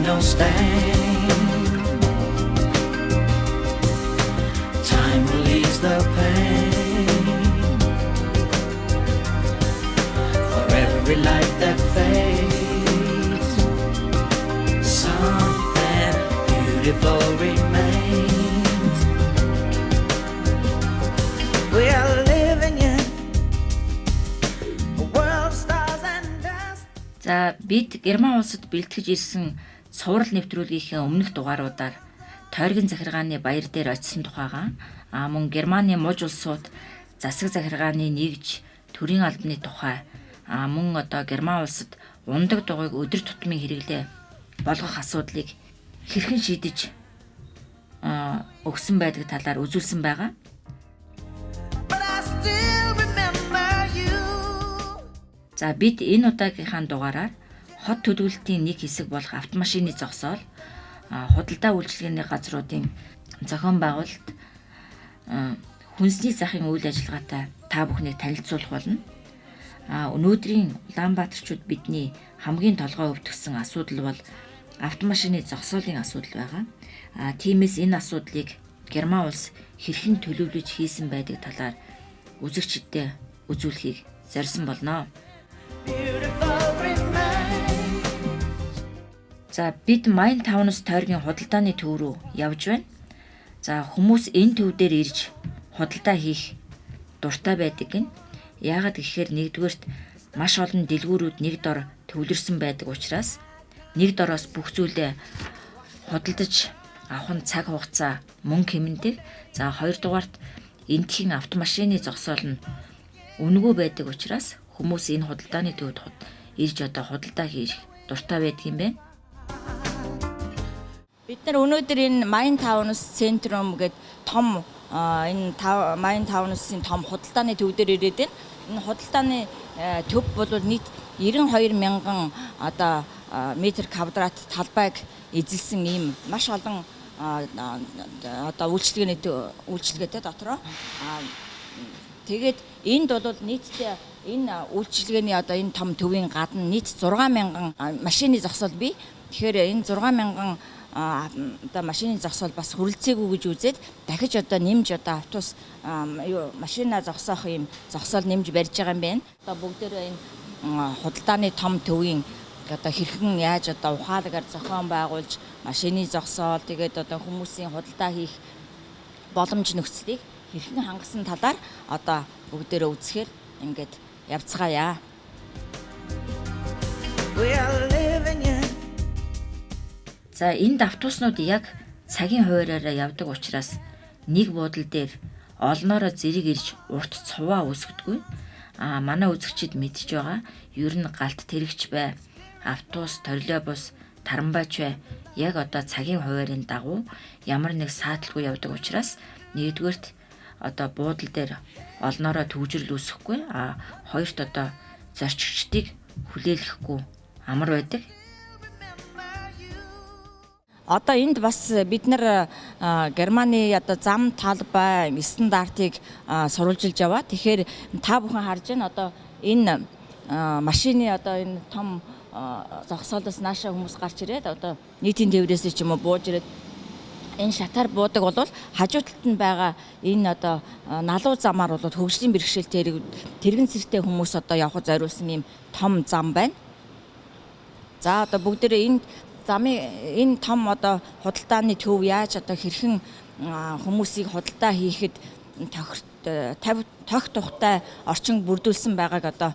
no stain. Time will ease the pain. For every light that fades, something beautiful remains. We are living in a world of stars and dust. За, бид Герман улсад бэлтгэж ирсэн цуврал нэвтрүүлгийнхээ өмнөх дугааруудаар тойргийн захиргааны баяр дээр очисон тухайгаа, мөн Германы муж улсууд засаг захиргааны нэгж төрийн албаны тухай, мөн одоо Герман улсад унадаг дугуйг өдөр тутмын хэрэглээ болгох асуудлыг хэрхэн шийдэж өгсөн байдаг талаар үзүүлсэн байгаа. But I still remember you. За, бид энэ удаагийнхаа дугаараар хот төлөвлөлтийн нэг хэсэг болох автомашины зогсоол, худалдаа үйлчилгээний газруудын зохион байгуулалт, хүнсний захын үйл ажиллагаатай та бүхнийг танилцуулах болно. Өнөөдрийн Улаанбаатарчууд бидний хамгийн толгой өвдгөсөн асуудал бол автомашины зогсоолын асуудал байгаа. Тиймээс энэ асуудлыг Герман улс хэрхэн төлөвлөж хийсэн байдаг талаар үзэгчдэд үзүүлэхийг зорьсон болно. Beautiful remains. За, бид Майн Таунус тойргийн худалдааны төв рүү явж байна. За, хүмүүс энэ төв дээр ирж худалдаа хийх дуртай байдаг гэнэ. Яагаад гэхээр нэгдүгээрт маш олон дэлгүүрүүд нэг дор төвлөрсөн байдаг учраас нэг дороос бүх зүйлээ худалдаж авах нь цаг хугацаа, мөнгө хэмнэдэг. За, хоёрдугаарт эндхийн автомашины зогсоол нь үнэгүй байдаг учраас хүмүүс энэ худалдааны төвд ирж одоо худалдаа хийх дуртай байдаг юм байна. Бид нар өнөөдөр энэ Майн Таунус Центрум гээд том энэ Майн Таунусын том худалдааны төв дээр ирээд байна. Энэ худалдааны төв бол нийт 92 мянган одоо метр квадрат талбайг эзэлсэн ийм маш олон одоо үйлчилгээний үйлчилгээтэй дотроо. Тэгээд энд бол нийтдээ энэ үйлчилгээний одоо энэ том төвийн гадна нийт 6 мянган машины зогсоол бий. Тэгэхээр энэ 6 мянган одоо машины зогсоол бас хүрэлцээгүй гэж үзээд дахиж одоо нэмж одоо автобус юу машина зогсоох юм зогсоол нэмж барьж байгаа юм байна. Одоо бүгдээрээ энэ худалдааны том төвийн одоо хэрхэн яаж одоо ухаалгаар зохион байгуулж машины зогсоол, тэгээд одоо хүмүүсийн худалдаа хийх боломж нөхцөлийг хэрхэн хангасан талаар одоо бүгдээрээ үзэхээр ингээд явцгаая. We are living in За, энд автобуснууд яг цагийн хуваараараа явдаг учраас нэг буудал дээр олноороо зэрэг ирж урт цуваа үүсгэдэггүй. Манай үзэгчид мэдж байгаа. Ер нь галт тэрэг ч бай, автобус, троллейбус, трамвайч бай, яг одоо цагийн хуваарийн дагуу ямар нэг сааталгүй явдаг учраас нэгдүгээрт одоо буудал дээр олноороо түгжрэл үүсэхгүй, хоёрт одоо зорчигчдыг хүлээлгэхгүй амар байдаг. Одоо энд бас бид нар Германы одоо зам талбай стандартыг сурвалжилж яваа. Тэгэхээр та бүхэн харж байна, одоо энэ машины одоо энэ том зогсоолоос нааша хүмүүс гарч ирээд одоо нийтийн тээврээс ч юм уу бууж ирээд энэ шатаар буудаг бол хажуу талд нь байгаа энэ одоо налуу замаар бол хөгжлийн бэрхшээлтэй тэргэн цэртэй хүмүүс одоо явахад зориулсан ийм том зам байна. За, одоо бүгдээрээ энэ замын энэ том одоо худалдааны төв яаж одоо хэрхэн хүмүүсийг худалдаа хийхэд тохирт тохь тухтай орчин бүрдүүлсэн байгааг одоо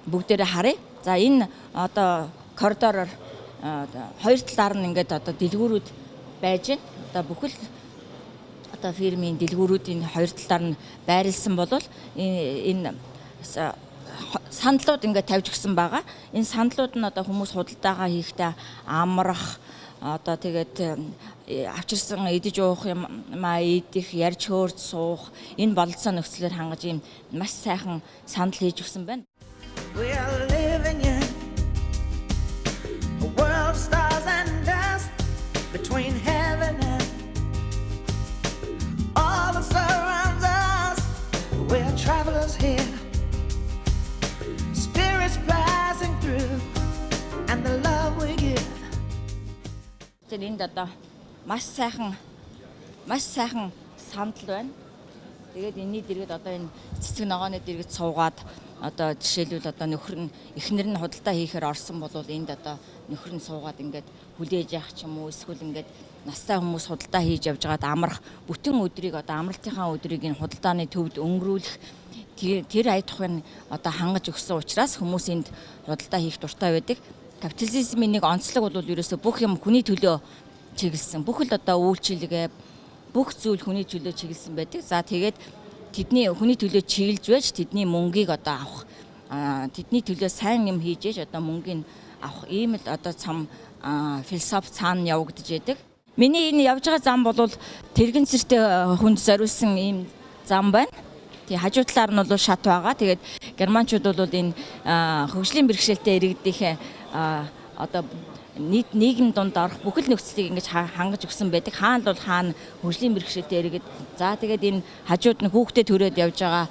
бүгдээрээ харъя. За, энэ одоо коридороор хоёр талаар нь ингээд одоо дэлгүүрүүд байж байна. Одоо бүхэл одоо фирмийн дэлгүүрүүдийн хоёр талаар нь байрлсан бол энэ сандлууд ингээд тавьж өгсөн байгаа. Энэ сандлууд нь одоо хүмүүс худалдаагаа хийхдээ амрах, одоо тэгээд авчирсан идэж уух юмаа идэх, ярьж хөөрч суух энэ бололцоо нөхцлөөр хангаж ийм маш сайхан сандал хийж өгсөн байна. We are living in a world of stars and dust between heaven and all that surrounds us. We're travelers here, spirits passing through, and the love we give. Тэр энд одоо маш сайхан сандал байна. Тэгээд энэний дэргэд одоо энэ цэцэг ногооны дэргэд суугаад, одоо жишээлбэл одоо нөхөр нь, эхнэр нь худалдаа хийхээр орсон бол энд одоо нөхөр нь суугаад ингээд хүлээж явах ч юм уу, эсвэл ингээд настай хүмүүс худалдаа хийж явж байгаад амрах, бүтэн өдрийг, одоо амралтынхаа өдрийг энэ худалдааны төвд өнгөрүүлэх тэр ая тухайг одоо хангаж өгсөн учраас хүмүүс энд худалдаа хийх дуртай байдаг. Капитализмын нэг онцлог бол ерөөсөө бүх юм хүний төлөө чиглэсэн. Бүх л одоо үйлчилгээ, бүх зүйл хүний төлөө чиглэсэн байдаг. За, тэгээд тэдний хүний төлөө чиглэж байж тэдний мөнгийг одоо авах, тэдний төлөө сайн юм хийж ээж одоо мөнгийг авах ийм л одоо цам философи цаана явагдаж байдаг. Миний энэ явж байгаа зам бол тэрэгэн цэртэй хүнд зориулсан ийм зам байна. Тэгээ хажуу талаар нь бол шат байгаа. Тэгээд германчууд бол энэ хөгжлийн бэрхшээлтэй иргэдийнхээ одоо нийт нийгэм дунд орох бүхэл нөхцөлийг ингэж хангаж өгсөн байдаг. Хаана бол хаана хөгжлийн бэрхшээлтэй иргэд. За, тэгээд энэ хажууд нь хүүхдээ төрөөд явж байгаа,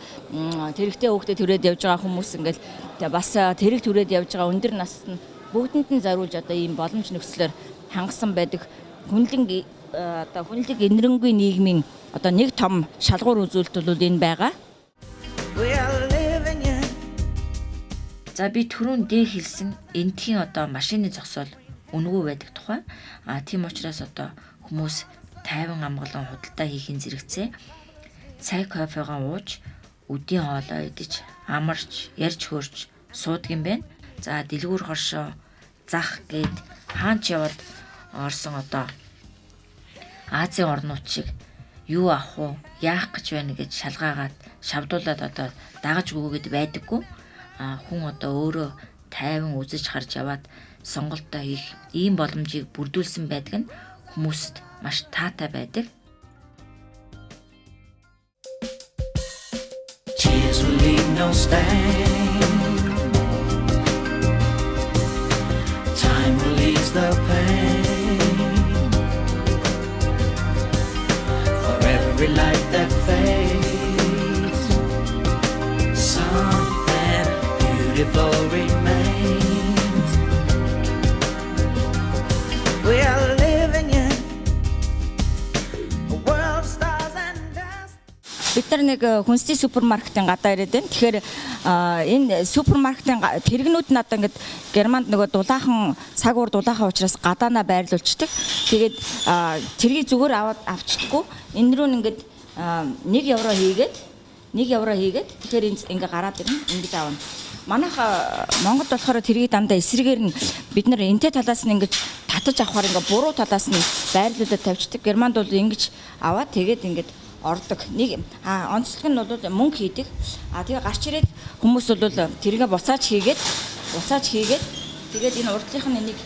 тэрэгтэй хүүхдээ төрөөд явж байгаа хүмүүс, ингээл бас тэрэг төрөөд явж байгаа өндөр наснд нь бүгдэнд нь зориулж одоо ийм боломж нөхцлөөр хангасан байдаг. Хүнлэн одоо хүнлэг энэрэнгүй нийгмийн одоо нэг том шалгуур үзүүлэлт бол энэ байгаа. We are living in За, би түрүүн дээ хэлсэн эндхийн одоо машины зогсоол үнэгүй байдаг тухай. А тийм учраас одоо хүмүүс тайван амгалан худалдаа хийхин зэрэгцээ цай кофегоо ууж, үдийн хоолоо идэж, амарч, ярьж хөөрч суудаг юм байна. За, дэлгүүр хоршоо зах гээд хаан ч яваад орсон одоо Азийн орнууд шиг юу авах уу, яах гэж байна гэж шалгаагаад, шавдуулаад одоо дагаж гүгээд байдаггүй. А хүн одоо өөрөө тайван үзэж харж яваад сонголтоо хийх ийм боломжийг бүрдүүлсэн байдаг нь хүмүүст маш таатай байдаг. Tears will leave no stain. Time will ease the pain. For every light that fades, something beautiful remains. We are living in a world of stars and dust. Бид нар нэг хүнсний супермаркетын гадаа ирээд байна. Тэгэхээр энэ супермаркетын тэрэгнүүд нь одоо ингээд Германд нөгөө дулаахан, цаг уур дулаахан учраас гадаанаа байрлуулчихдаг. Тэгээд тэргийг зүгээр аваад авчдаггүй. Энэ рүү ингээд 1 евро хийгээд, 1 евро хийгээд, тэгэхээр энэ ингээ гараад ирнэ. Ингэж авна. Манайх Монголд болохоор тэргийг дандаа эсрэгээр нь бид нар энтэй талаас нь ингэж татаж авахаар ингээ буруу талаас нь байрлуулад тавьчихдаг. Германд бол ингэж аваад тэгээд ингээд ордог. Нэг онцлог нь бол мөнгө хийдэг. А тэгээ гарч ирээд хүмүүс бол тэргээ буцааж хийгээд, тэгээд энэ урдлынх нь энийг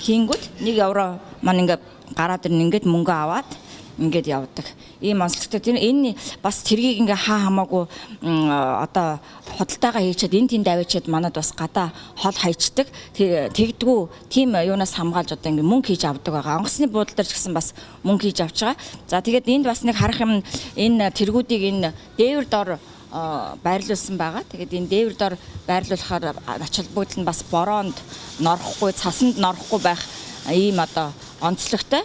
хийнгүүт 1 евро маань ингээ гараад ирнэ, ингээд мөнгө аваад ингээд явдаг. Ийм онцлогтой. Тэр энэ бас тэргийг ингээ хаа хамаагүй одоо худалдаагаа хийчихэд энэ тэнд аваачаад манад бас гадаа хол хайчдаг. Тэгдгүү тийм юунаас хамгаалж одоо ингээ мөнгө хийж авдаг байгаа. Онгоцны буудлаар ч гэсэн бас мөнгө хийж авч байгаа. За, тэгээд энд бас нэг харах юм, энэ тэргүүдийг энэ дээвэр дор байрлуулсан байгаа. Тэгээд энэ дээвэр дор байрлуулахаар ач холбогдол нь бас бороонд норохгүй, цасанд норохгүй байх ийм одоо онцлогтой.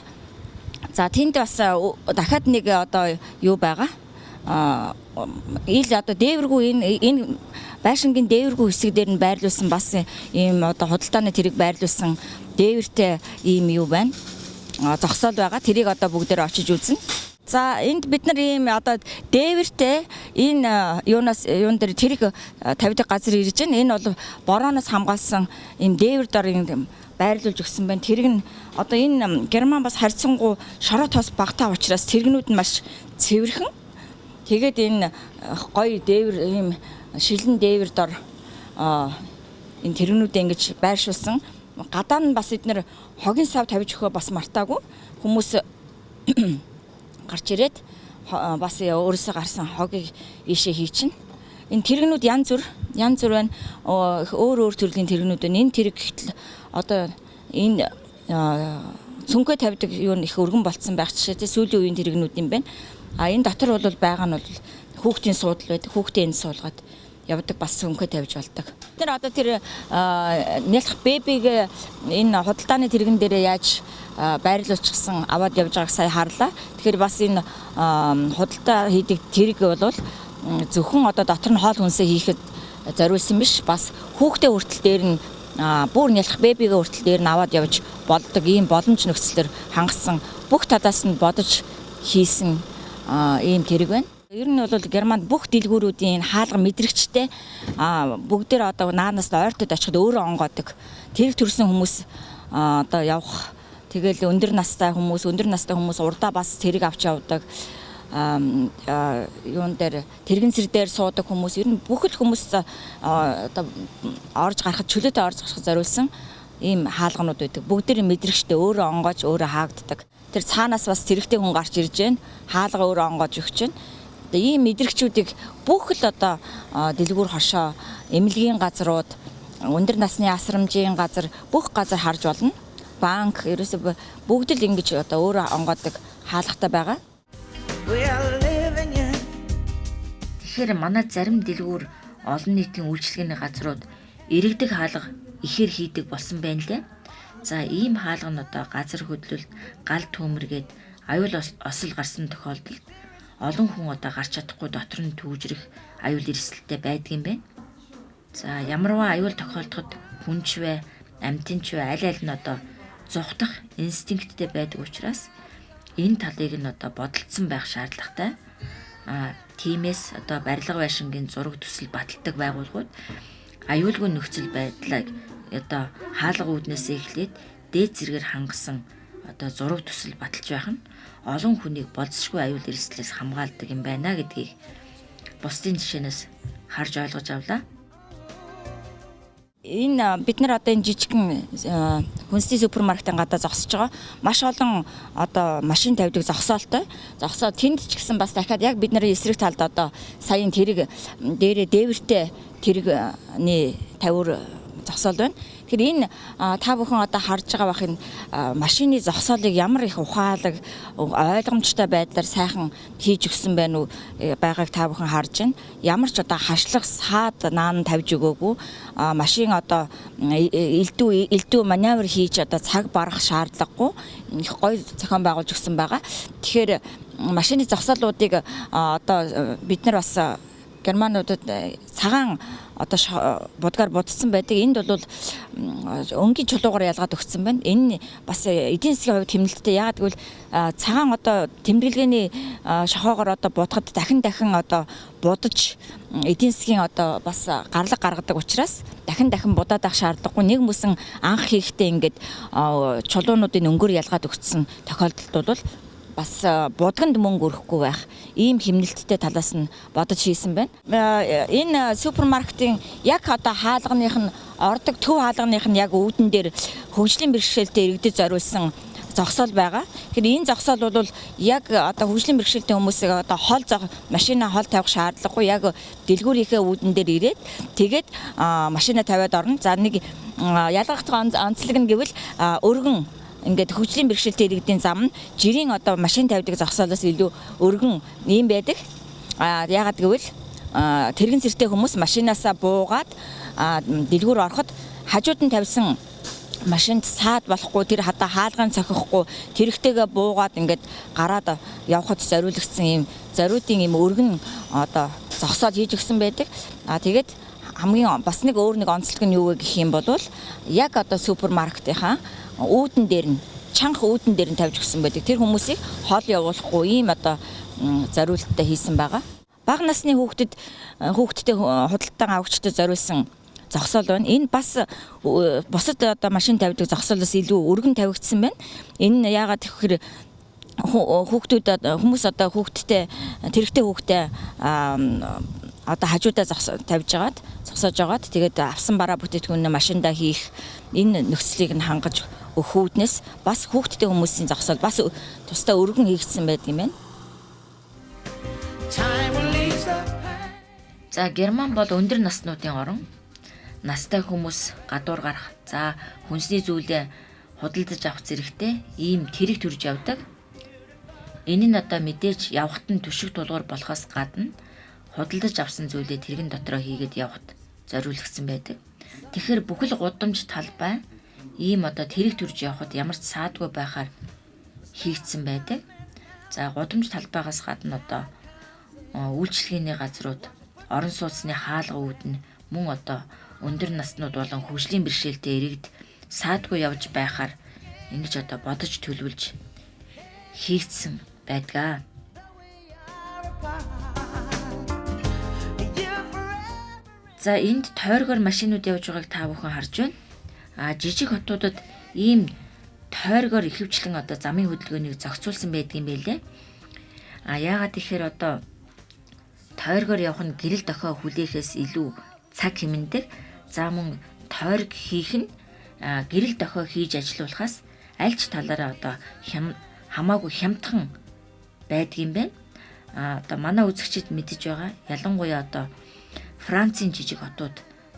За, тэнд бас дахиад нэг одоо юу байгаа. Ил одоо дээвэргүй энэ байшингийн дээвэргүй хэсэг дээр нь байрлуулсан бас ийм одоо худалдааны тэрэг байрлуулсан дээвэртэй ийм юу байна. Зогсоол байгаа. Тэрийг одоо бүгдээр очиж үзнэ. За, энд бид нар ийм одоо дээвэртэй энэ юунаас юун дээр тэрэг тавьдаг газар ирж байна. Энэ бол борооноос хамгаалсан ийм дээвэр дор ийм байрлуулж өгсөн байна. Тэрэг нь одоо энэ Герман бас харьцангуй шороо тос багтаа учраас тэрэгнүүд нь маш цэвэрхэн. Тэгээд энэ гоё дээвэр, ийм шилэн дээвэр дор энэ тэрэгнүүдээ ингэж байршуулсан. Гадаа нь бас эднэр хогийн сав тавьж өгөхөө бас мартаагүй. Хүмүүс гарч ирээд бас өөрөөсөө гарсан хогийг ийшээ хийчихнэ. Энэ тэрэгнүүд янз бүр янз бүр байна. Өөр өөр төрлийн тэрэгнүүд байна. Энэ тэрэг гэтэл одоо энэ цүнхээ тавьдаг юу нь их өргөн болцсон байх жишээ, тий, сүүлийн үеийн тэрэгнүүд юм байна. А энэ дотор бол байгаа нь бол хүүхдийн суудал байдаг. Хүүхдээ энд суулгаад явдаг, бас цүнхээ тавьж болдог. Бид нар одоо тэр нялх бэбиг энэ худалдааны тэрэгэн дээрээ яаж байрлуулчихсан аваад явж байгааг сая харлаа. Тэгэхээр бас энэ худалдаа хийдэг тэрэг бол зөвхөн одоо дотор нь хоол хүнсээ хийхэд зориулсан биш, бас хүүхдээ хүртэл дээр нь бүр нялх бэбигээ хүртэл дээр нь аваад явж болдог ийм боломж нөхцлөөр хангасан, бүх талаас нь бодож хийсэн ийм тэрэг байна. Ер нь бол Германд бүх дэлгүүрүүдийн хаалга мэдрэгчтэй, бүгдээр одоо наанаас ойртод очиход өөрөө онгоодог. Тэрэг төрсэн хүмүүс одоо явах, тэгэл өндөр настай хүмүүс урдаа бас тэрэг авч явдаг. Юун дээр тэрэгэн сэр дээр суудаг хүмүүс, ер нь бүх л хүмүүс одоо орж гарахад, чөлөөтэй орж гарахад зориулсан ийм хаалганууд байдаг. Бүгдээр мэдрэгчтэй өөрөө онгоож өөрөө хаагддаг. Тэр цаанаас бас тэрэгтэй хүн гарч ирж байна. Хаалга өөрөө онгоож өгч байна. Одоо ийм мэдрэгчүүдийг бүх л одоо дэлгүүр хошоо, эмнэлгийн газрууд, өндөр насны асрамжийн газар, бүх газар харж болно. Банк ерөөсөө бүгд л ингэж одоо өөрөө онгоодог хаалгатай байгаа. Тэгэхээр манай зарим дэлгүүр, олон нийтийн үйлчилгээний газрууд иргэдэг хаалга ихээр хийдэг болсон байна лээ. За ийм хаалга нь одоо газар хөдлөлт, гал түүмэргээд аюул осол гарсан тохиолдолд олон хүн одоо гарч чадахгүй дотор нь түүжрэх аюул эрсдэлтэй байдаг юм байна. За ямарваа аюул тохиолдоход хүн ч вэ, амьтан ч вэ аль аль нь одоо зугтах инстинкттэй байдаг учраас энэ талыг нь одоо бодолцсон байх шаардлагатай. Тиймээс одоо барилга байшингийн зураг төсөл баталдаг байгууллагууд аюулгүй нөхцөл байдлыг одоо хаалга үүднээсээ эхлээд дээд зэрэгээр хангасан одоо зураг төсөл баталж байх нь олон хүнийг болзошгүй аюул эрсдлээс хамгаалдаг юм байна гэдгийг бусдын жишээнээс харж ойлгож авлаа. Энэ бид нар одоо энэ жижигхэн хүнсний супермаркетын гадаа зогсож байгаа. Маш олон одоо машин тавьдаг зогсоолтой. Зогсоо тэнд ч гэсэн бас дахиад яг бид нарын эсрэг талд одоо саяын тэрэг дээрээ дээвэртэй тэрэгний тавиур зогсоол байна. Тэгэхээр энэ та бүхэн одоо харж байгаа бах энэ машины зогсоолыг ямар их ухаалаг, ойлгомжтой байдлаар сайхан хийж өгсөн байна уу байгааг та бүхэн харж байна. Ямар ч одоо хашлах саад наан тавьж өгөөгүй. Машин одоо элдүү маневр хийж одоо цаг барах шаардлагагүй их гоё зохион байгуулж өгсөн байгаа. Тэгэхээр машины зогсоолуудыг одоо бид нар бас Германуудад цагаан одоо будгаар будсан байдаг. Энд бол өнгийн чулуугаар ялгаад өгсөн байна. Энэ бас эдийн засгийн хувьд хэмнэлттэй. Яагаад гэвэл цагаан одоо тэмдэглэгээний шохоогоор одоо будахад дахин дахин одоо будаж эдийн засгийн одоо бас гарлаг гаргадаг учраас дахин дахин будаад авах шаардлагагүй. Нэг мөсөн анх хийхдээ ингээд чулуунуудын өнгөөр ялгаад өгсөн тохиолдолд бол бас будганд мөнгө өрөхгүй байх ийм хэмнэлттэй талаас нь бодож хийсэн байна. Энэ супермаркетын яг одоо хаалганых нь ордог төв хаалганых нь яг үүдэн дээр хөгжлийн бэрхшээлтэй иргэдэд зориулсан зогсоол байгаа. Тэгэхээр энэ зогсоол бол яг одоо хөгжлийн бэрхшээлтэй хүмүүсийг одоо хол машина хол тавих шаардлагагүй, яг дэлгүүрийнхээ үүдэн дээр ирээд тэгээд машина тавиад орно. За нэг ялгах онцлог нь гэвэл өргөн ингээд хөгжлийн бэрхшээлтэй иргэдийн зам нь жирийн одоо машин тавьдаг зогсоолоос илүү өргөн ийм байдаг. Яагаад гэвэл тэрэгэн сэртэй хүмүүс машинаасаа буугаад дэлгүүр ороход хажууд нь тавьсан машинд саад болохгүй, тэр хадаа хаалгаан цохихгүй, тэрэгтэйгээ буугаад ингээд гараад явхад зориулагдсан ийм зориудын ийм өргөн одоо зогсоол хийж өгсөн байдаг. Тэгээд хамгийн бас нэг өөр нэг онцлог нь юу вэ гэх юм бол яг одоо супермаркетынхаа үүдэн дээр нь чанга үүдэн дээр нь тавьж өгсөн байдаг. Тэр хүмүүсийг хол явуулахгүй ийм одоо зориулттай хийсэн байгаа. Бага насны хүүхэдтэй худалдан авагчдад зориулсан зогсоол байна. Энэ бас бусад одоо машин тавьдаг зогсоолоос илүү өргөн тавигдсан байна. Энэ яагаад гэхээр хүүхдүүд хүмүүс одоо хүүхэдтэй тэрэгтэй хүүхдээ одоо хажуудаа тавьж агаад зогсоож агаад тэгээд авсан бараа бүтээгдэхүүнээ машиндаа хийх энэ нөхцөлийг нь хангаж өгөх үүднээс бас хүүхдтэй хүмүүсийн зогсоол бас тусдаа өргөн хийгдсэн байдаг юм байна. За Герман бол өндөр наснуудын орон. Настай хүмүүс гадуур гарах, за хүнсний зүйлээ худалдаж авах зэрэгтэй ийм тэрэг төрж явдаг. Энэ нь одоо мэдээж явхад нь түшиг тулгуур болохоос гадна худалдаж авсан зүйлээ тэрэгэн дотроо хийгээд явхад зориулагдсан байдаг. Тэгэхээр бүхэл гудамж талбай ийм одоо тэрэг төрж явхад ямар ч саадгүй байхаар хийгдсэн байдаг. За гудамж талбайгаас гадна одоо үйлчилгээний газрууд, орон сууцны хаалга үүднэ, мөн одоо өндөр наснууд болон хөгжлийн бэрхшээлтэй иргэд саадгүй явж байхаар ингэж одоо бодож төлөвлөж хийгдсэн байдаг. За энд тойргоор машинууд явж байгааг та бүхэн харж байна. А жижиг хотуудад ийм тойргоор ихэвчлэн одоо замын хөдөлгөөнийг зохицуулсан байдгийн байлээ. А яагаад гэхээр одоо тойргоор явах нь гэрэл дохио хүлээхээс илүү цаг хэмнэдэг. За мөн тойрог хийх нь гэрэл дохио хийж ажилуулахаас аль ч талаараа одоо хамаагүй хямдхан байдгийн байна. А одоо манай үзэгчид мэдэж байгаа, ялангуяа одоо Францын жижиг хотууд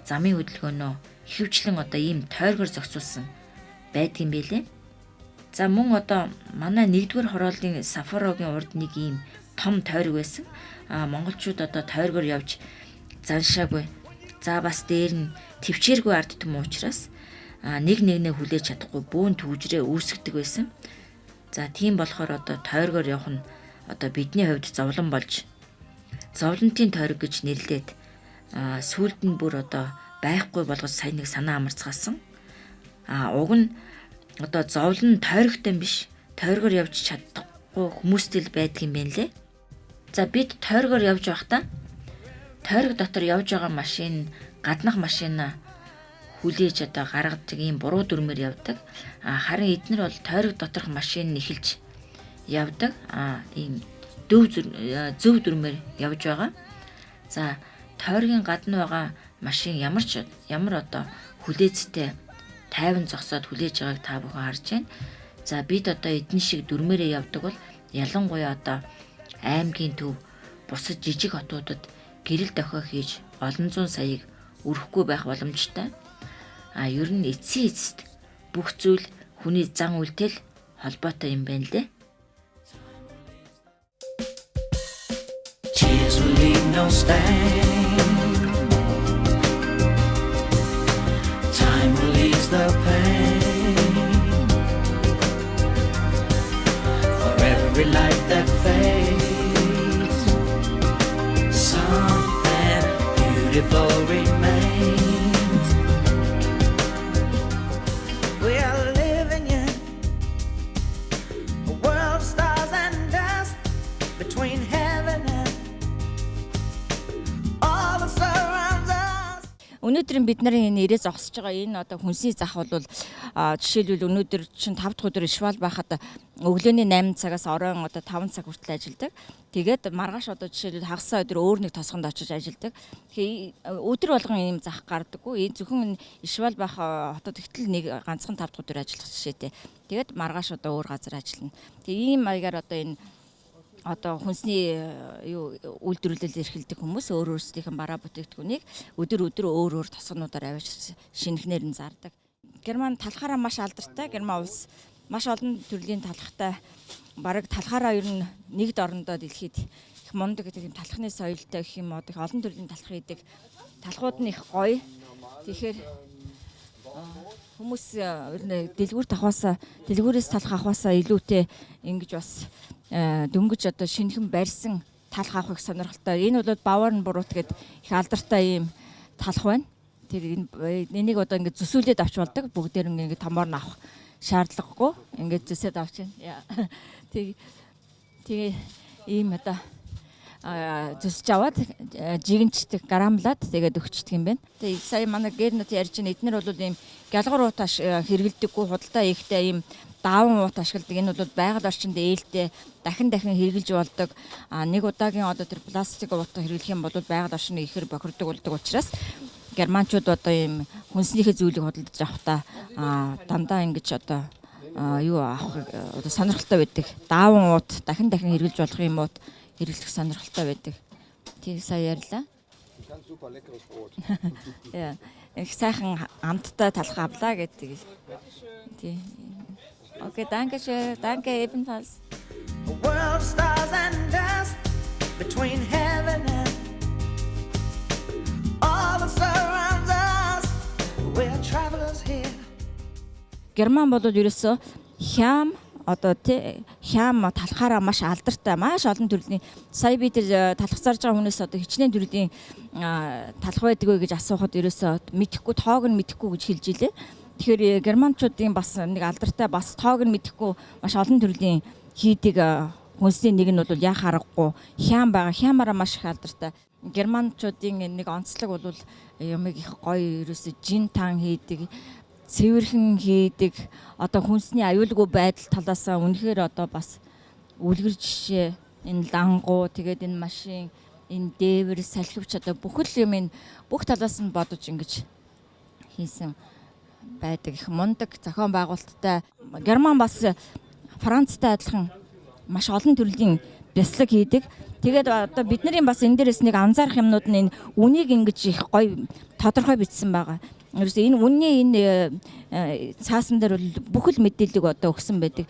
замын хөдөлгөөнөө ихэвчлэн одоо ийм тойргоор зохицуулсан байдгийн байлээ. За мөн одоо манай 1-р хорооллын Сафарогийн урд нэг ийм том тойрог байсан. А монголчууд одоо тойргоор явж заншаагүй. За бас дээр нь төвчээргүй ард түмэн учраас нэг нэгнээ хүлээж чадахгүй бөөн түгжрээ үүсгдэг байсан. За тийм болохоор одоо тойргоор явах нь одоо бидний хувьд зовлон болж зовлонтын тойрог гэж нэрлээд сүүлд нь бүр одоо байхгүй болгож сая нэг санаа амарцгаасан. А уг нь одоо зовлон тойрогтой биш, тойргоор явж чадахгүй хүмүүстэй л байдаг юм байна лээ. За бид тойргоор явж байхдаа тойрог дотор явж байгаа машин гаднах машина хүлээж одоо гаргадаг ийм буруу дүрмээр явдаг. А харин эднэр бол тойрог доторх машин эхэлж явдаг. А ийм зөв дүрмээр явж байгаа. За тойргийн гадна байгаа машин ямар ч ямар одоо хүлээцтэй тайван зогсоод хүлээж байгааг та бүхэн харж байна. За бид одоо эдэн шиг дүрмээрээ явдаг бол ялангуяа одоо аймгийн төв бусад жижиг хотуудад гэрэл дохио хийж олон зуун саяыг өрөхгүй байх боломжтой. А ер нь эцсийн эцэст бүх зүйл хүний зан үйлтэй л холбоотой юм байна лээ. Tears will leave no stain. Time will ease the pain. For every light that fades, something beautiful remains. We are living in a world of stars and dust between heaven and all that surrounds us. Өнөөдөр бид нарын энэ ирээ зогсож байгаа энэ одоо хүнсний зах бол жишээлбэл өнөөдөр чинь 5 дахь өдөр Швал байхад өглөөний 8 цагаас оройн одоо 5 цаг хүртэл ажилладаг. Тэгээд маргааш одоо жишээлбэл хагас өдөр өөр нэг тосгонд очиж ажилладаг. Тэгэхээр өдөр болгон ийм зах гардаггүй. Энэ зөвхөн Швал байх хотод ихтэл нэг ганцхан 5 дахь өдөр ажиллах жишээтэй. Тэгээд маргааш одоо өөр газар ажиллана. Тэгээ ийм маягаар одоо энэ одоо хүнсний юу үйлдвэрлэл эрхэлдэг хүмүүс өөр өөрсдийнх нь бараа бүтээгдэхүүнийг өдөр өдөр өөр өөр тосгонуудаар авчиж шинэхнээр нь зардаг. Герман талхаараа маш алдартай. Герман улс маш олон төрлийн талхтай. Бараг талхаараа ер нь нэгд орондоо дэлхийд их мундаг гэдэг юм талхны соёлтой гэх юм уу их олон төрлийн талх хийдэг. Талхууд нь их гоё. Тэгэхээр хүмүүс ер нь дэлгүүр талхаасаа дэлгүүрээс талх авахаасаа илүүтэй ингэж бас дөнгөж одоо шинэхэн барьсан талх авах их сонирхолтой. Энэ бол Bauernbrot гэдэг их алдартай ийм талх байна. Тэр энийг одоо ингэж зүсүүлээд авч болдог. Бүгдээр ингэ томоор нь авах шаардлагагүй. Ингэж зүсээд авч байна. Тэг тэгээ ийм одоо зүсэж аваад жигэнчдэг, грамлаад тэгээд өгчдөг юм байна. Тэгээ сая манай Гернот ярьж байна. Эднэр бол ийм гялгар уут хэрэглэдэггүй, худалдаа хийхдээ ийм дааван уут ашигладаг. Энэ бол байгаль орчинд ээлтэй дахин дахин хэрэглэж болдог. А нэг удаагийн одоо тэр пластик уут хэрэглэх юм бол байгаль орчныг ихээр бохирдог болдог учраас германчууд одоо ийм хүнснийхээ зүйлийг худалдаж авахдаа дандаа ингэж одоо юу авах одоо сонирхолтой байдаг. Дааван уут дахин дахин хэрэглэж болох юм уут хэрэглэх сонирхолтой байдаг. Тийм сая ярьлаа. Яа. Их сайхан амттай талх авлаа гэдэг. Тийм. Okay, danke schön. Danke ebenfalls. A world of stars and dust between heaven and all that surrounds us. Travelers here. Герман бол ерөөсөө хям одоо тий хям талхаараа маш алдартай, маш олон төрлийн. Сая би тэр талх зарж байгаа хүнээс одоо хичнээн төрлийн талх байдаг вэ гэж асуухад ерөөсөө мэдэхгүй, тоог нь мэдэхгүй гэж хэлж илээ. Тэгэхээр германчуудын бас нэг алдартай, бас тоог нь мэдэхгүй маш олон төрлийн хийдэг хүнсний нэг нь бол яах аргагүй хям байгаа. Хямаараа маш их алдартай. Германчуудын нэг онцлог бол юмыг их гоё ерөөсөө жин тан хийдэг, цэвэрхэн хийдэг, одоо хүнсний аюулгүй байдал талаасаа үнэхээр одоо бас үлгэр жишээ. Энэ лангуу, тэгээд энэ машин, энэ дээвэр, салхивч, одоо бүхэл юм энэ бүх талаас нь бодож ингэж хийсэн байдаг. Их мундаг зохион байгуулалттай. Герман бас Францтай адилхан маш олон төрлийн бяцлаг хийдэг. Тэгээд одоо бидний бас энэ дээрээс нэг анзаарах юмнууд нь энэ үнийг ингэж их гоё тодорхой бичсэн байгаа. Ерөөсөө энэ үнний энэ цаасан дээр бол бүхэл мэдээллийг одоо өгсөн байдаг.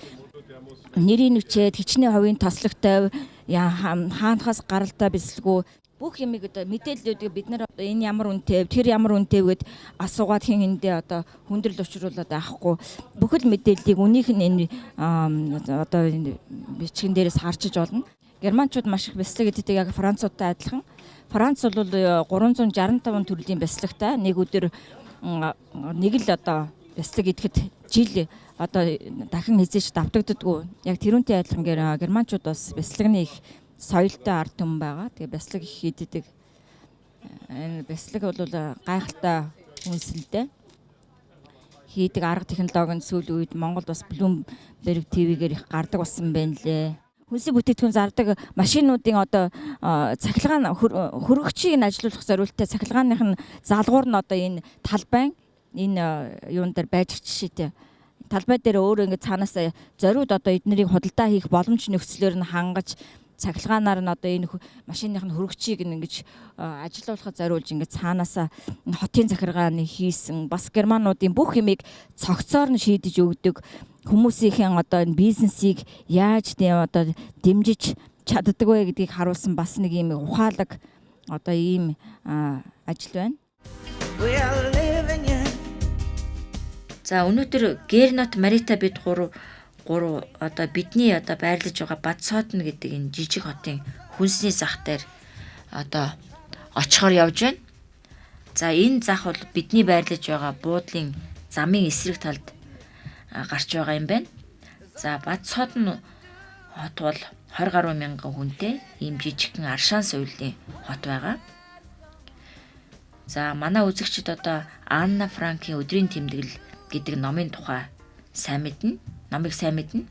Нэрийг нүчээд, хичнээн хувийн тослогтой, хаанахаас гаралтай бяцлаггүй бүх юмыг, одоо мэдээллүүдийг бид нар одоо энэ ямар үнэтэй, тэр ямар үнэтэй гэд асуугаад хин эндээ одоо хүндрэл учруулад байхгүй. Бүхэл мэдээллийг үнийх нь энэ одоо энэ бичгэн дээрээс харчиж болно. Германчууд маш их бяцлаг иддэг, яг француудтай адилхан. Франц бол 365 төрлийн бяцлагтай. Нэг өдөр нэг л одоо бяцлаг идэхэд жил одоо дахин хэзээ ч давтагддаггүй. Яг тэрүүнтэй адилхан германчууд бас бяцлагны их соёлтой ард түмэн байгаа. Тэгээ бяцлаг их иддэг. Энэ бяцлаг бол гайхалтай хүнс л дээ. Хийдэг арга технологи нь сүүлийн үед Монголд бас Bloomberg TV-гээр их гардаг болсон байна лээ. Хүнсний бүтээгдэхүүн зардаг машинуудын одоо цахилгаан хөргөгчийг нь ажилуулах зориулттай цахилгааных нь залгуур нь одоо энэ талбай энэ юун дээр байж жишээтэй. Талбай дээр өөрөө ингээд цаанаас зориуд одоо эднэрийг худалдаа хийх боломж нөхцлөөр нь хангаж, цахилгаанаар нь одоо энэ машиных нь хөргөгчийг нь ингэж ажилуулахад зориулж ингээд цаанаасаа энэ хотын захиргааны хийсэн. Бас германуудын бүх юмыг цогцоор нь шийдэж өгдөг, хүмүүсийн одоо энэ бизнесийг яаж тийм одоо дэмжиж чаддаг вэ гэдгийг харуулсан бас нэг юм ухаалаг одоо ийм ажил байна. We are living in За, өнөөдөр Гернот, Марита, бид гурав одоо бидний одоо байрлаж байгаа Бад Соден гэдэг энэ жижиг хотын хүнсний зах дээр одоо очихоор явж байна. За, энэ зах бол бидний байрлаж байгаа буудлын замын эсрэг талд гарч байгаа юм байна. За, Бад Соден хот бол 20 гаруй мянган хүнтэй ийм жижигхэн аршаан соёлын хот байгаа. За, манай үзэгчид одоо Анна Франкийн өдрийн тэмдэглэл гэдэг номын тухай сайн мэднэ. Номыг сайн мэднэ.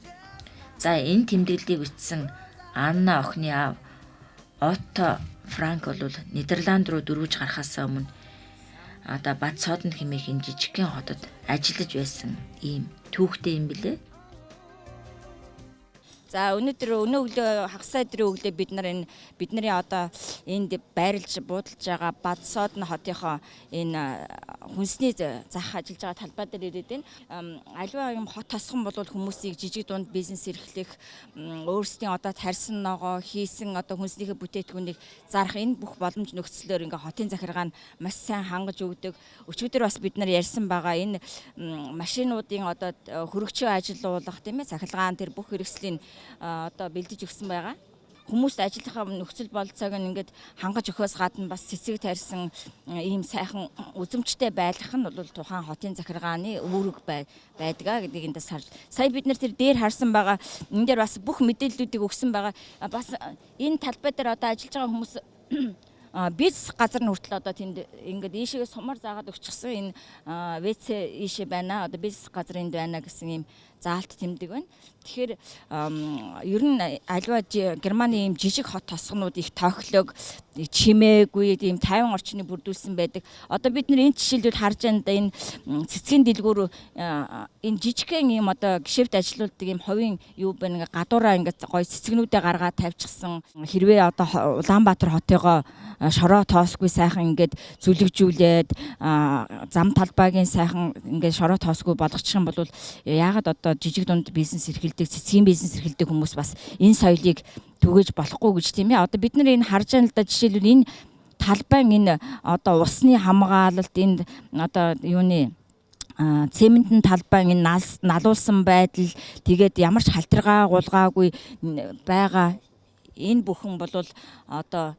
За, энэ тэмдэглэлийг бичсэн Анна охины аав Отто Франк бол Нидерланд руу дөрвөж гарахаасаа өмнө одоо Бад Соден хэмээх энэ жижигхэн хотод ажиллаж байсан ийм түүхтэй юм билээ. За, өнөөдөр өнөө өглөө, хагас сайн өдрийн өглөө бид нар энэ бидний одоо энд байрлаж буудалж байгаа Бад Соден хотынхоо энэ хүнсний зах ажиллаж байгаа талбай дээр ирээд байна. Аливаа юм хот тосгон бол хүмүүсийг жижиг дунд бизнес эрхлэх, өөрсдийн одоо тарьсан ногоо, хийсэн одоо хүнснийхээ бүтээгдэхүүнийг зарах энэ бүх боломж нөхцлөөр ингээ хотын захиргаа нь маш сайн хангаж өгдөг. Өчигдөр бас бид нар ярьсан байгаа, энэ машинуудын одоо хөргөгчөө ажилуулах, тийм ээ, цахилгаан, тэр бүх хэрэгслийн одоо бэлдэж өгсөн байгаа. Хүмүүст ажиллахаа нөхцөл бололцоог нь ингээд хангаж өгөхөөс гадна бас цэцэг тарьсан ийм сайхан үзэмжтэй байлгах нь бол тухайн хотын захиргааны үүрэг байдаг а гэдгийг эндээс харж. Сая бид нар тэр дээр харсан байгаа. Энэ дээр бас бүх мэдээллүүдийг өгсөн байгаа. Бас энэ талбай дээр одоо ажиллаж байгаа хүмүүс бизнес газар нь хүртэл одоо тэнд ингээд ийшээгээ сумар заагаад өгчихсөн, энэ WC ийшээ байна. Одоо бизнес газар энд байна гэсэн ийм заалт тэмдэг байна. Тэгэхээр ер нь аливаа Германы ийм жижиг хот тосгонууд их тохилог, чимээгүй ийм тайван орчныг бүрдүүлсэн байдаг. Одоо бид нар энэ жишээлбэл харж байна да, энэ цэцгийн дэлгүүр, энэ жижигхэн ийм одоо гишэвт ажилуулдаг ийм хувийн юу байна, ингээ гадуураа ингээ гоё цэцгнүүдээ гаргаад тавьчихсан. Хэрвээ одоо Улаанбаатар хотыгоо шороо тоосгүй сайхан ингээд зүлэгжүүлээд, зам талбайгийн сайхан ингээд шороо тоосгүй болгочих юм бол яагаад одоо жижиг дунд бизнес эрхэлдэг, цэцгийн бизнес эрхэлдэг хүмүүс бас энэ соёлыг түгээж болохгүй гэж, тийм ээ. Одоо бид нар энэ харж байна л да, жишээлбэл энэ талбай, энэ одоо усны хамгаалалт, энэ одоо юуны Цементэн талбай энэ налуулсан байдал, тэгээд ямар ч халтаргаа гулгаагүй байгаа энэ бүхэн бол одоо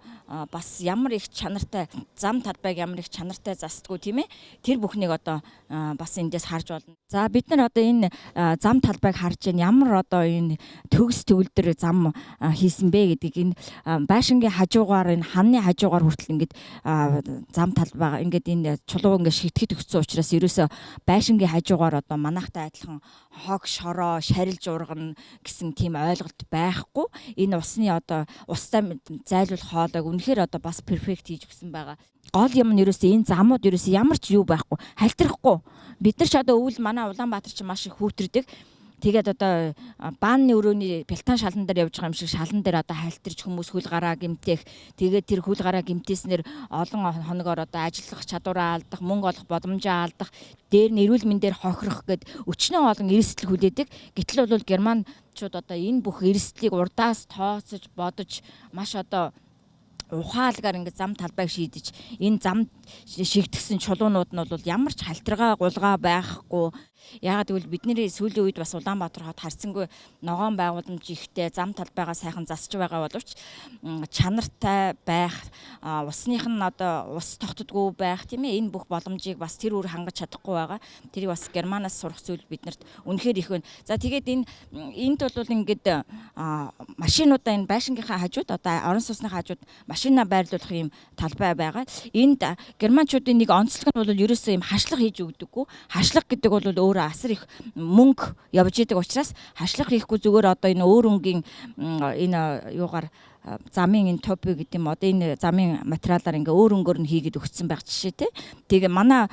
бас ямар их чанартай зам талбайг ямар их чанартай застдаггүй, тийм ээ. Тэр бүхнийг одоо бас эндээс харж болно. За, бид нар одоо энэ зам талбайг харж байна. Ямар одоо энэ төгс төгөлдөр зам хийсэн бэ гэдгийг энэ байшингийн хажуугаар, энэ ханны хажуугаар хүртэл ингээд зам талбай ингээд энэ чулуу ингээд шигтгэд өгсөн учраас ерөөсө байшингийн хажуугаар одоо манайхтай адилхан хог шороо шарилж ургана гэсэн тийм ойлголт байхгүй. Энэ усны одоо устай зайлуулах хоолойг үнэхээр одоо бас perfect хийж өгсөн байгаа. Гол юм нь ерөөсөө энэ замууд ерөөсөө ямар ч юу байхгүй, халтархгүй. Бид нар ч одоо өвөл манай Улаанбаатар ч маш их хүүтрдэг. Тэгээд одоо бааны өрөөний пилтан шалан дээр явж байгаа юм шиг шалан дээр одоо халтарч хүмүүс хөл гараа гэмтэх. Тэгээд тэр хөл гараа гэмтээснээр олон хоногоор одоо ажиллах чадвараа алдах, мөнгө олох боломжоо алдах, дээр нь эрүүл мэндээр хохирох гээд өчнөө олон эрсдэл хүлээдэг. Гэтэл бол германчууд одоо энэ бүх эрсдлийг урдаас тооцож бодож маш одоо ухаалгаар ингээд зам талбайг шийдэж, энэ зам шигтгэсэн чулуунууд нь бол ямар ч халтаргаа гулгаа байхгүй. Яагаад гэвэл бидний сүүлийн үед бас Улаанбаатар хот харьцангуй ногоон байгууламж ихтэй, зам талбайгаа сайхан засч байгаа боловч чанартай байх, усных нь одоо ус тогтдоггүй байх, тийм ээ, энэ бүх боломжийг бас тэр үр хангаж чадахгүй байгаа. Тэрийг бас Германаас сурах зүйл биднэрт үнэхээр их байна. За, тэгээд энэ энд бол ингээд машинуудаа энэ байшингийнхаа хажууд, одоо орон сууцныхаа хажууд машина байрлуулах юм талбай байгаа. Энд германчуудын нэг онцлог нь бол ерөөсөө юм хашлага хийж өгдөггүй. Хашлага гэдэг бол өөрөө асар их мөнгө явж идэг учраас хашлага хийхгүй, зүгээр одоо энэ өөр өнгийн энэ юугаар замын энэ топи гэдэг юм, одоо энэ замын материалаар ингээ өөр өнгөөр нь хийгээд өгсөн байх жишээ те. Тэгээ манай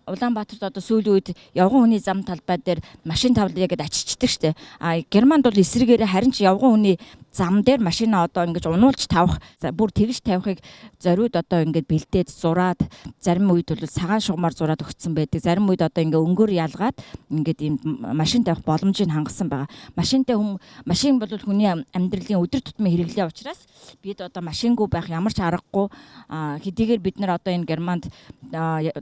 Улаанбаатарт одоо сүүлийн үед явган хүний зам талбай дээр машин тавлая гэдээ ачичдаг штэ. А Германд бол эсрэгээрээ харин ч явган хүний зам дээр машина одоо ингэж унуулж тавих, бүр тэгж тавихыг зориуд одоо ингэж бэлдээд зураад, зарим үед бол цагаан шугамар зураад өгсөн байдаг. Зарим үед одоо ингээ өнгөөр ялгаад ингээд ийм машин тавих боломжийг хангасан байгаа. Машинтай хүн, машин бол хүний амьдралын өдөр тутмын хэрэглээ учраас бид одоо машингүй байх ямар ч аргагүй. Хэдийгээр бид нар одоо энэ Германд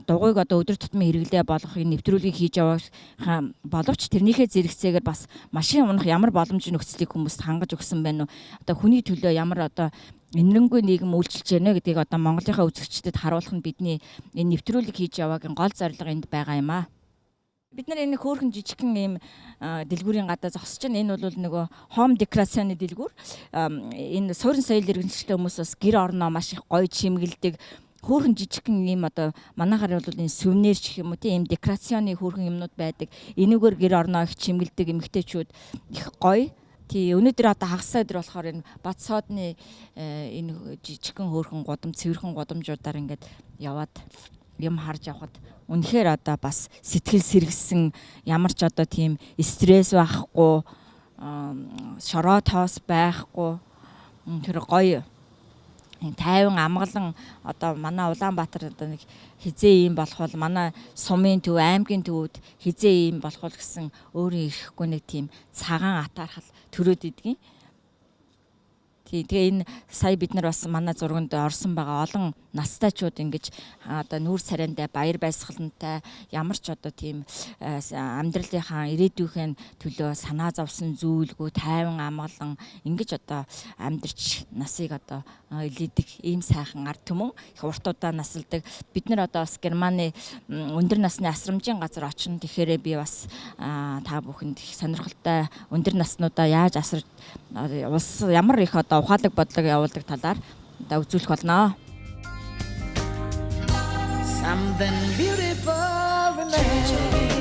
дугуйг одоо өдөр тутмын хэрэглээ болгох энэ нэвтрүүлгийг хийж явах боловч тэрнийхээ зэрэгцээгээр бас машин унах ямар боломжийн нөхцөлийг хүмүүст хангаж өгсөн байна уу? Одоо хүний төлөө ямар одоо энэрэнгүй нийгэм үйлчилж байна гэдгийг одоо Монголынхаа үзэгчдэд харуулах нь бидний энэ нэвтрүүлэг хийж яваагийн гол зорилго энд байгаа юм аа. Бид нар энэ хөөрхөн жижигхэн ийм дэлгүүрийн гадаа зогсож байна. Энэ бол нөгөө home decoration-ы дэлгүүр. Энэ суурин соёл иргэншилтэй хүмүүс бас гэр орноо маш их гоё чимгэлдэг, хөөрхөн жижигхэн ийм одоо манайхаар бол энэ сувенир гэх юм уу, тийм ийм декорационы хөөрхөн юмнууд байдаг. Энүүгээр гэр орноо их чимгэлдэг эмэгтэйчүүд их гоё. Тий, өнөөдөр одоо хагас өдөр болохоор энэ Бат соодны энэ жижигхэн хөөрхөн гудам, цэвэрхэн гудамжуудаар ингээд яваад юм харж явхад үнэхээр одоо бас сэтгэл сэргэсэн, ямар ч одоо тийм стресс байхгүй, шороо тоос байхгүй, тэр гоё тайван амгалан. Одоо манай Улаанбаатар одоо нэг хизээ ийм болох бол, манай сумын төв, аймгийн төвүүд хизээ ийм болох бол гэсэн өөрийн ирэхгүй нэг тийм цагаан атаархал төрөөд идэгин. Тий, тэгээ энэ сая бид нар бас манай зурганд орсон байгаа олон настайчууд ингэж одоо нүүр царайндаа баяр баясгалантай, ямар ч одоо тийм амьдралынхаа ирээдүйнхээ төлөө санаа зовсон зүйлгүй, тайван амгалан ингэж одоо амьдарч насыг одоо илээдэг ийм сайхан ард түмэн их урт удаа насалдаг. Бид нар одоо бас Германы өндөр насны асрамжийн газар очино. Тэгэхээр би бас та бүхэнд их сонирхолтой өндөр наснуудаа яаж асар улс ямар их одоо ухаалаг бодлого явуулдаг талаар одоо үзүүлэх болно. Something beautiful remains.